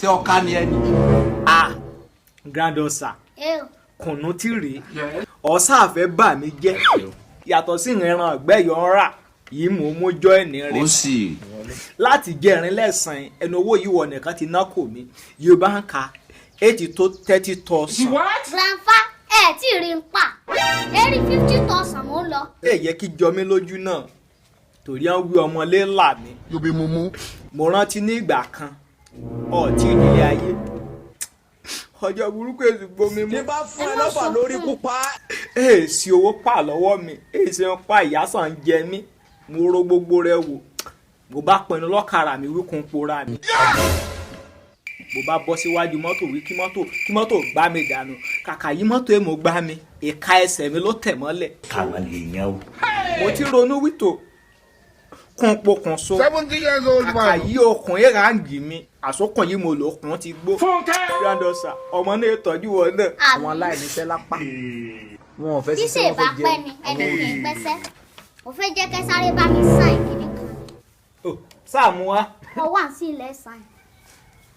Ṣé ọ̀ka ni ẹni? Ah, granddaughter. Ẹ o. Kùnú tí rèé ọ̀sáàfẹ́ bà mí jẹ́, yàtọ̀ sí ìran ọ̀gbẹ́ yọ̀ ń rà yìí, mò ń mójọ́ ẹ̀ní Ó rẹ̀ sì. Láti jẹrin lẹ́sàn-án ẹnu owó yìí wọ nìkan ti ná kò mí yóò bá ń ka eighty tó 30,000. Grandfa, ẹ tí ì rí n pa eré 50,000 mò ń lọ. Ẹ yẹ kí jọ mí lójú náà torí à ń wí ọmọlé là mí. You be mumu. Mo rántí ní ìgbà kan ọtí ìdílé ayé ọjọ́ burúkú èsì gbomi mú. Ní bá fún ẹ lọ́fà lórí kúpa. Èsì owó pa lọ́wọ́ mi, èsì ń pa ìyá sàn ń jẹ mí. Mo ro gbogbo rẹ wò, mo bá pinnu lọ́kàrà mi wíkun pora mi, mo bá bọ́ síwájú mọ́tò wí kí mọ́tò gbá mi dànù. Kàkà yí mọ́tò èèmọ̀ gbá mi, ìka ẹsẹ̀ mi ló tẹ̀ mọ́lẹ̀. Káwọn lè yan o. Mo ti ronú wító kún pokùnso. 70 years old Kàkà man. yí okùn ìràǹgì mi, àsokùn yìí mo lò kún ti gbó. Granddaughter, ọmọ náà tọ́jú wọn náà. Àwọn aláìníṣẹ́ lápá, wọn ò fẹ́ Bí ṣiṣẹ́, ṣe wọn bá fẹ́ pẹ́ jẹun. ni ẹni kì í pẹ́sẹ́. Mo fẹ́ jẹ́ kẹ́ sáré bá mi sign kìíní kan. Ó, sáà mú wa. Ọwọ́ à ń sí ilẹ̀ sign.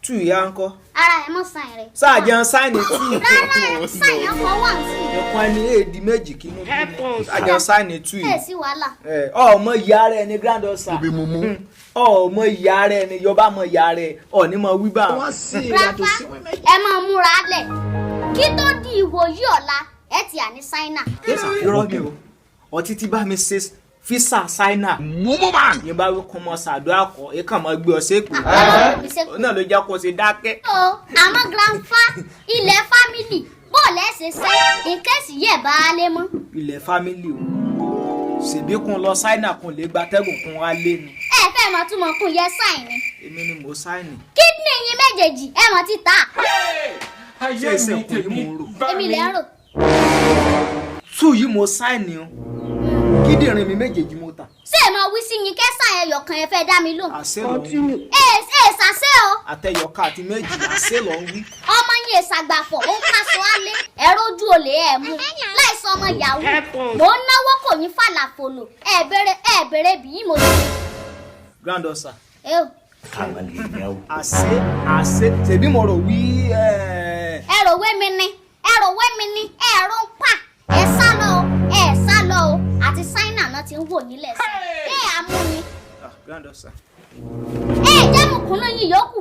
Tù ìyá ńkọ́? Ara ẹ̀ mọ́ sign rẹ̀. Sáà jẹun sign tù. Rárá, ẹ̀ sign ọkọ̀ wà ń sí. Ẹ̀kọ́ ẹni èèdì méjì kínú bí mi, sáà jẹun sign tù Ẹ̀ yìí. sí wàhálà. Ẹ, ọmọ ìyá rẹ ni, granddaughter. You be mumu. Ọmọ ìyá rẹ ni, yọba mọ ìyá rẹ ọ̀ní mọ wí bá. Wọ́n sì yàtọ̀ Grandpa, sí wẹ́mẹ́. ẹ máa múra lẹ̀ kí tó di ìwòyí ọ̀la, ẹ ti à ní Ṣáínà. Irọ́ mi o, ọtí tí bá mi ṣe físà ṣáínà. Mumu man. Yín bá wí kún mọ ṣàdúrà kọ èèkàn mọ gbé ọ sépè. Ọlọ́run mi ṣe Òun náà ló jẹ́ kó ṣe dákẹ́. O àmọ́ grandfa, ilẹ̀ family bóòlù ẹ̀ ṣe ṣe in case yẹ̀ bá a lé mọ́. Ilẹ̀ family o, ṣèbí kún lọ ṣáínà kún lè gba tẹ́gùn kún wa lé ni. Ẹ fẹ́ mọ̀ túmọ̀ kún yẹ sign ni. Èmi ni mo sign. Kidney yín méjèèjì ẹ mọ̀ ti tà. Ṣé ẹsẹ̀ kùn yìí mò ń rò? Èmi lẹ́ ń rò. Tù yìí mo sign o, kíndìnrín mi méjèèjì mo tà. Ṣé ẹ mọ wí sí yín kẹsàn ẹyọ kan, ẹ fẹ́ dá mi lóhùn? Àṣẹ ló ń wí. Ẹ ẹ ṣàṣẹ o. Àtẹyọká àti méjì, àṣẹ ló ń wí. Ọmọ yín èsàgbàfọ̀ ó ń kásọ álé ẹ̀rọ ojú olè ẹ̀ mú láìsọ ọmọ yahoo. Mò ń náwó kò ní fàlàfòlò, ẹ bèrè, ẹ bèrè bí mo ṣe. Granddaughter. Ẹ o. Káwọn lè yan o. Àṣẹ àṣẹ, ṣèbí mo rò wí ẹ. Ẹ rò wé mi ni, ẹ rò wé mi ni, ẹ rò ń pa ẹ sá lọ o, ẹ sá lọ o. Àti Ṣáínà náà ti ń wò nílẹ̀ sí ẹ àmú ni. Ah, granddaughter. Ẹ jẹ́ mùkúnú yín yòókù.